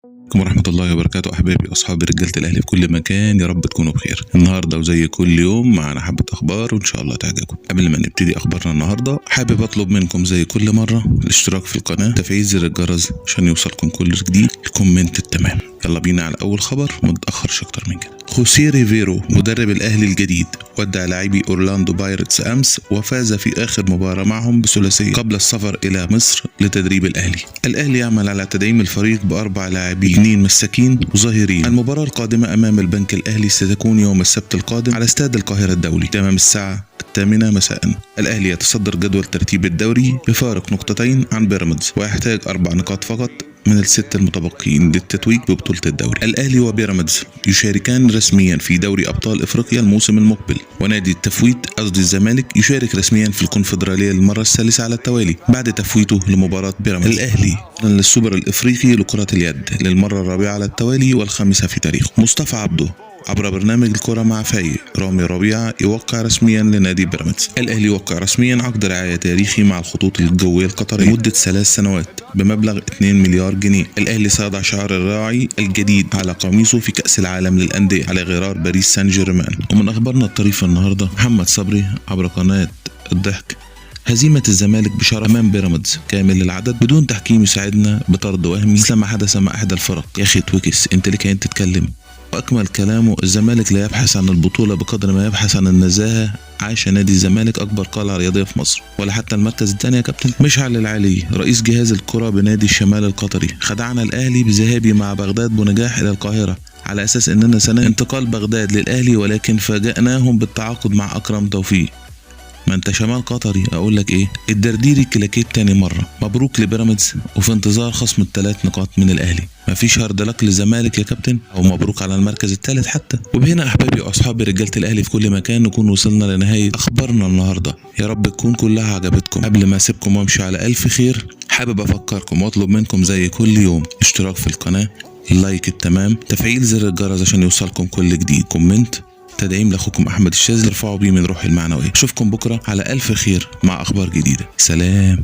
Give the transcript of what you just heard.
عليكم ورحمة الله وبركاته أحبابي وأصحابي رجالة الأهلي في كل مكان، يا رب تكونوا بخير. النهاردة وزي كل يوم معانا حبة أخبار وإن شاء الله تعجبكم. قبل ما نبتدي أخبارنا النهاردة، حابب أطلب منكم زي كل مرة الاشتراك في القناة، تفعيل زر الجرس عشان يوصلكم كل جديد، ال comment التمام. يلا بينا على أول خبر وما نتأخرش أكتر من كده. خوسيه ريفيرو مدرب الأهلي الجديد ودع لاعبي أورلاندو بايرتس أمس وفاز في آخر مباراة معهم بثلاثية قبل السفر إلى مصر لتدريب الأهلي. الأهلي يعمل على تدعيم الفريق ب4 لاعبين، 2 مساكين وظهيرين. المباراة القادمة أمام البنك الأهلي ستكون يوم السبت القادم على استاد القاهرة الدولي تمام الساعة 8 مساء. الأهلي يتصدر جدول ترتيب الدوري بفارق نقطتين عن بيراميدز ويحتاج 4 نقاط فقط من ال6 المتبقيين للتتويج ببطولة الدوري. الأهلي وبيراميدز يشاركان رسميا في دوري أبطال إفريقيا الموسم المقبل، ونادي التفويت قصدي الزمالك يشارك رسميا في الكونفدرالية للمرة الثالثة على التوالي بعد تفويته لمباراة بيراميدز. الأهلي للسوبر الإفريقي لكرة اليد للمرة الرابعة على التوالي والخامسة في تاريخه. مصطفى عبده عبر برنامج الكرة مع فايق رامي ربيعة يوقع رسميا لنادي بيراميدز. الأهلي يوقع رسميا عقد رعاية تاريخي مع الخطوط الجوية القطرية لمدة 3 سنوات بمبلغ 2 مليار جنيه. الأهلي سيضع شعار الراعي الجديد على قميصه في كأس العالم للأندية على غرار باريس سان جيرمان. ومن أخبارنا الطريفة النهاردة، محمد صبري عبر قناة الضحك: هزيمة الزمالك بشرف أمام بيراميدز كامل العدد بدون تحكيم يساعدنا بطرد وهمي مثل ما حدث مع إحدى الفرق. يا أخي تويكس أنت ليه كاين تتكلم؟ وأكمل كلامه: الزمالك لا يبحث عن البطولة بقدر ما يبحث عن النزاهة. عاش نادي الزمالك أكبر قلعة رياضية في مصر، ولا حتى المركز الثاني يا كابتن. مشعل العلي رئيس جهاز الكرة بنادي الشمال القطري: خدعنا الأهلي بذهابي مع بغداد بونجاح إلى القاهرة على أساس أننا سنة انتقال بغداد للأهلي، ولكن فاجأناهم بالتعاقد مع أكرم توفيق. ما انت شمال قطري، اقول لك ايه، الدرديري كلاكيت تاني مره. مبروك لبيراميدز وفي انتظار خصم ال3 نقاط من الاهلي. مفيش hard luck للزمالك يا كابتن، او مبروك على المركز الثالث حتى. وبهنا احبابي واصحابي رجاله الاهلي في كل مكان نكون وصلنا لنهايه اخبارنا النهارده. يا رب تكون كلها عجبتكم. قبل ما اسيبكم وامشي على الف خير، حابب افكركم واطلب منكم زي كل يوم اشتراك في القناه، like التمام، تفعيل زر الجرس عشان يوصلكم كل جديد، comment تدعيم لاخوكم احمد الشاذلي ارفعوا بيه من روحي المعنويه. اشوفكم بكره على الف خير مع اخبار جديده. سلام.